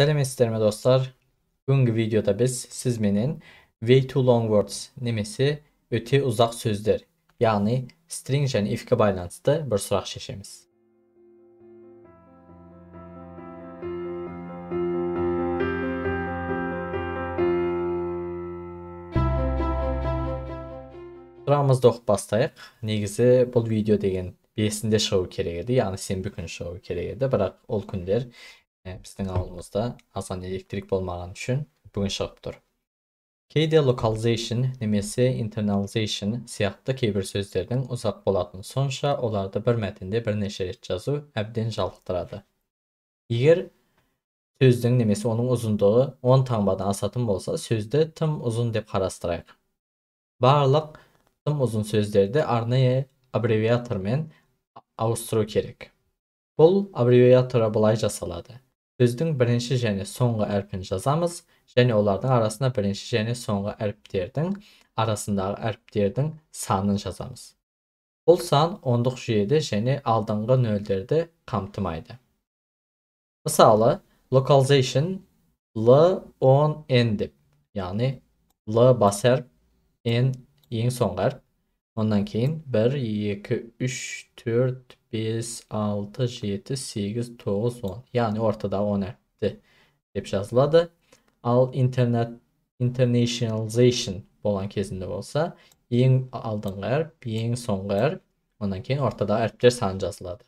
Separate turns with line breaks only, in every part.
Сәлеметсіздер ме, достар? Бүгінгі видеода біз сізменен way too long words немесе өте ұзақ сөздер, яғни string және if-ке байланысты бір сұрақ шешеміз. Сұрағымызды оқып бастайық. Негізі бұл видео деген 5-інде шығу керек еді, яғни сенбі күні шығу керек еді, бірақ ол күндер біздің ауылымызда азан электрик болмаған үшін бүгін шығып тұр. Кейде localization немесе internalization сияқты кейбір сөздердің ұзақ болатыны сонша, оларды бір мәтінде бірнеше рет жазу әбден жалықтырады. Егер сөздің немесе оның ұзындығы 10 таңбадан асатын болса, сөзді тым ұзын деп қарастырайық. Барлық тым ұзын сөздерді арнайы аббревиатормен ауыстыру керек. Бұл аббревиатура былай жасалады. Сөздің бірінші және соңғы әрпін жазамыз, және олардың арасына бірінші және соңғы әріптердің арасындағы әріптердің санын жазамыз. Бұл сан ондық жүйеде және алдыңғы нөлдерді қамтымайды. Мысалы, localization L 10 N деп, яғни L бас әріп, N ең соңғы әріп. Ondan кейін 1, 2, 3, 4, 5, 6, 7, 8, 9, 10. Яғни ортада 10 әріпті деп жазылады. Ал internationalization болған кезінде болса, ең алдыңғы әріп, ең соңғы әріп, ondan кейін ортада әріптер саны жазылады.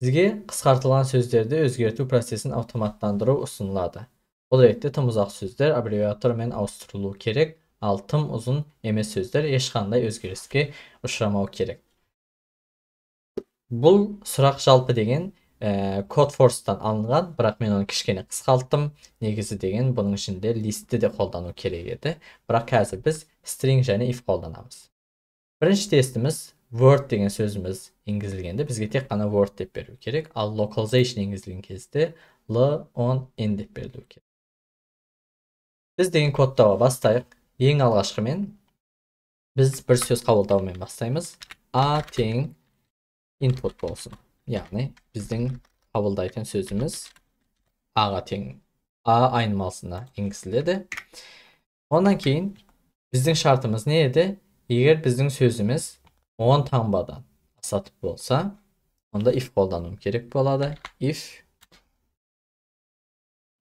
Бізге қысқартылған сөздерді өзгерту процесін автоматтандыру ұсынылады. Бұл ретте тым ұзақ сөздер аббревиатурмен ауыстырылуы керек, ал тым ұзын емес сөздер ешқандай өзгеріске ұшырамау керек. Бұл сұрақ жалпы деген Codeforce-тан алынған, бірақ мен оны кішкене қысқалттым. Негізі деген бұның ішінде листті де қолдану керек еді. Бірақ қазір біз string және if қолданамыз. Бірінші тестіміз word деген сөзіміз енгізілгенде бізге тек қана word деп беру керек, ал localization енгізілген кезде l on n деп берілу керек. Біз деген кодтауға бастайық. Ең алғашқымен біз бір сөз қабылдаумен бастаймыз. A тең input болсын. Яғни біздің қабылдайтын сөзіміз A-ға тең, A айнымалысына енгізіледі. Ondan кейін біздің шартымыз не еді? Егер біздің сөзіміз 10 таңбадан асатып болса, онда if қолдану керек болады. If,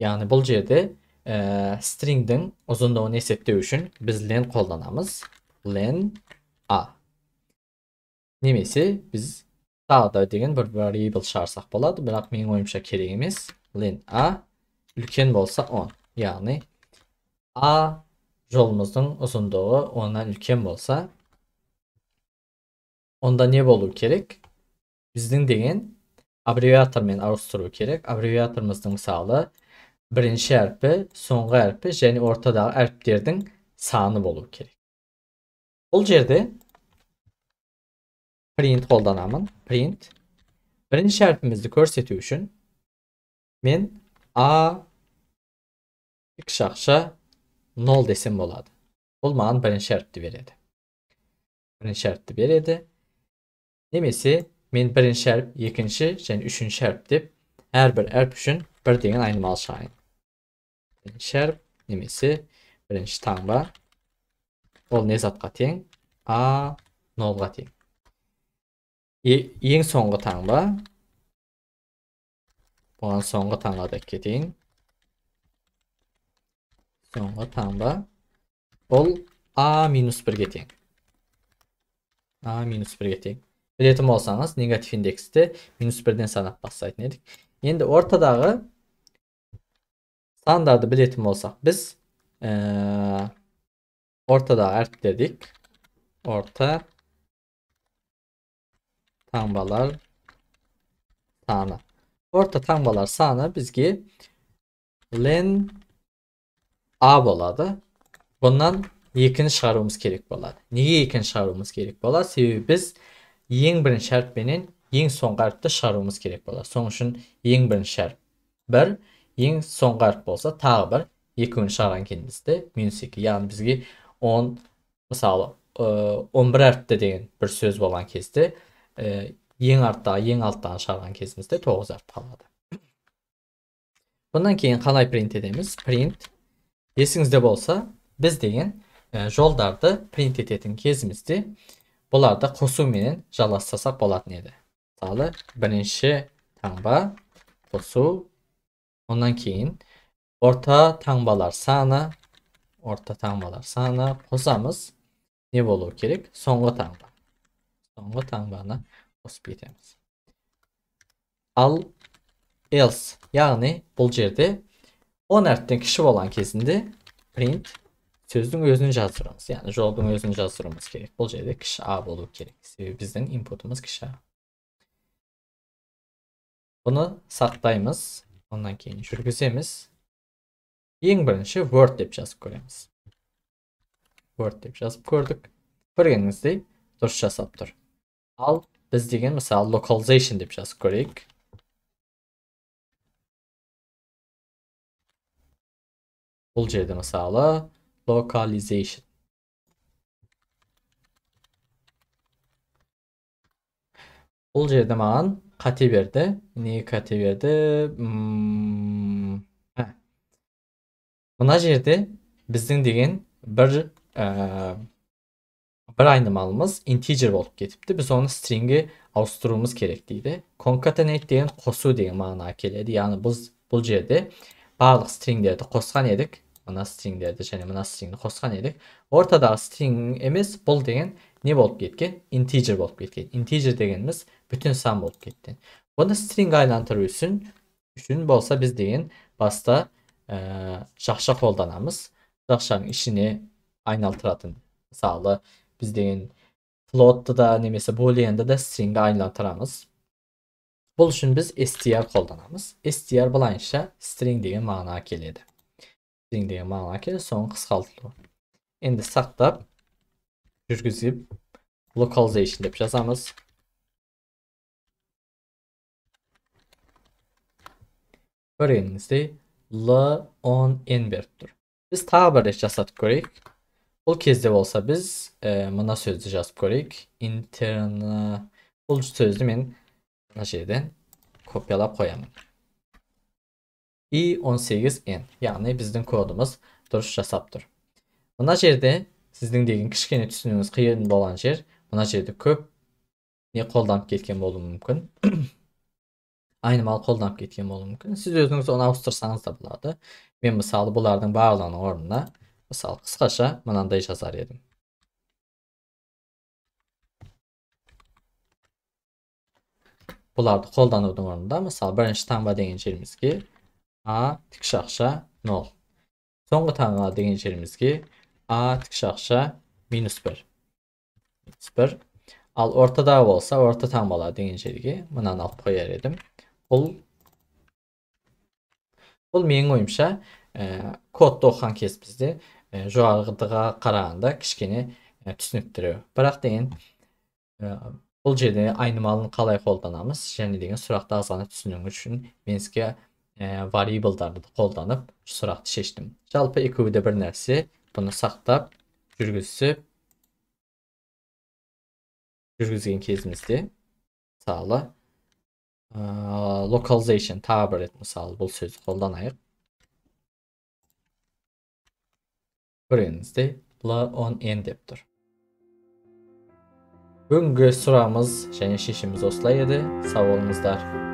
яғни бұл жерде string'дің ұзындығын есептеу үшін біз len қолданамыз. Len a. Немесе біз тағы да деген бір variable шығарсақ болады, бірақ менің ойымша керек емес. Len a үлкен болса 10. Яғни a жолымыздың ұзындығы 10-нан үлкен болса, онда не болу керек? Біздің деген аббревиатормен ауыстыру керек. Аббревиаторымыздың мысалы бірінші әрпі, соңғы әрпі және ортадағы әріптердің саны болу керек. Бұл жерде print қолданамын. Print. Бірінші әрпімізді көрсету үшін мен A жақша 0 десем болады. Бұл маған бірінші әріпті береді. Бірінші әріпті береді. Немесе мен бірінші әріп, екінші және үшінші әріп деп әрбір әріп үшін бір деген айнымалы шығайын. Бірінші әріп немесе бірінші таңба ол не затқа тең? A 0-ға тең. Ең соңғы таңба, бұған соңғы таңба да кетейін. Соңғы таңба ол A минус 1-ге тең. A минус 1-ге тең. Білетін болсаңыз, негатив индексті минус 1-ден санап бастайтын едік. Енді ортадағы сандарды білетін болсақ, біз ортадағы әріптер дейік. Орта таңбалар саны. Орта таңбалар саны бізге len a болады. Бұнан екіні шығаруымыз керек болады. Неге екіні шығаруымыз керек болады? Себебі біз ең бірінші әріппенен ең соңғы әріпті шығаруымыз керек болады. Сол үшін ең бірінші әріп 1, ең соңғы әріп болса тағы бір, екеуін шығарған кезімізде минус 2. Яғни бізге 10, мысалы, 11 әріпті деген бір сөз болған кезде ең арттағы, ең алттағы шығарған кезімізде 9 әріп қалады. Бұнан кейін қалай print етеміз? Print. Есіңізде болса, біз деген жолдарды print ететін кезімізде бұларды қосуменен жалғастырсақ болатын еді. Мысалы, бірінші таңба қосу, онан кейін орта таңбалар саны, қосамыз. Не болу керек? Соңғы таңба. Соңғы таңбаны қосып кетеміз. Ал else, яғни бұл жерде 10 әріптен кіші болған кезінде print сөздің өзін жаздырамыз. Яғни жолдың өзін жаздыруымыз керек. Бұл жерде кіші а болу керек. Себебі біздің инпутымыз кіші а. Бұны сақтаймыз. Ондан кейін жүргіземіз. Ең бірінші Word деп жазып көреміз. Word деп жазып көрдік. Көргеніңіздей дұрыс жасап тұр. Ал біз деген мысалы localization деп жазып көрейік. Бұл жерде мысалы localization. Бұл жерде маған қате берді. Не қате берді? Мына жерде біздің деген бір айнымалымыз integer болып кетіпті. Біз оны string'e ауыстыруымыз керек дейді. Concatenate деген қосу деген мағына келеді. Яғни біз бұл жерде барлық string'лерді қосқан едік. Мына string'лерді және мына string'ді қосқан едік. Ортадағы string емес, бұл деген не болып кеткен? Integer болып кеткен. Integer дегеніміз бүтін сан болып кетті. Бұны string'e айлантыру үшін болса біз деген баста жақша қолданамыз. Жақшаның ішіне айналдыратын. Мысалы, біз деген float'ты да немесе boolean'ды да string'e айлантырамыз. Бұл үшін біз str қолданамыз. Str былайынша string деген мағынаға келеді. String деген мағынаға келеді, соның қысқартылуы. Енді сақтап, жүргізіп localization деп жазамыз. Көргеніңіздей L10N беріп тұр. Біз тағы бір рет жасатып көрейік. Бұл кезде болса біз мына сөзді жазып көрейік. Интерна бұл сөзді мен мына жерден копиялап қоямын. I18N, яғни біздің кодымыз дұрыс жасап тұр. Мына жерде сіздің деген кішкене түсінуіңіз қиын болған жер, мына жерде көп не қолданып кеткен болуы мүмкін. Айнымалы қолданып кеткен болуы мүмкін. Сіз өзіңіз оны ауыстырсаңыз да болады. Мен мысалы бұлардың барлығының орнына мысалы қысқаша мынандай жазар едім. Бұларды қолданудың орнында мысалы бірінші таңба деген жерімізге А тікшақша 0. Соңғы таңба деген жерімізге А тікшақша -1. -1. Ал ортада болса орта таңбалар деген жерге мынаны алып қояр едім. Бұл менің ойымша кодты оқыған кез бізде жоғарғыға қарағанда кішкене түсініктірек. Бірақ деген бұл жерде айнымалыны қалай қолданамыз және деген сұрақты аз ғана түсінуіңіз үшін мен сізге variable'дарды қолданып сұрақты шештім. Жалпы екеуі де бір нәрсе. Бұны сақтап жүргізген кезімізде мысалы localization тағы бір рет мысалы бұл сөзді қолданайық. Көргеніңіздей L10N деп тұр. Бүгінгі сұрағымыз және шешіміміз осылай еді. Сау болыңыздар.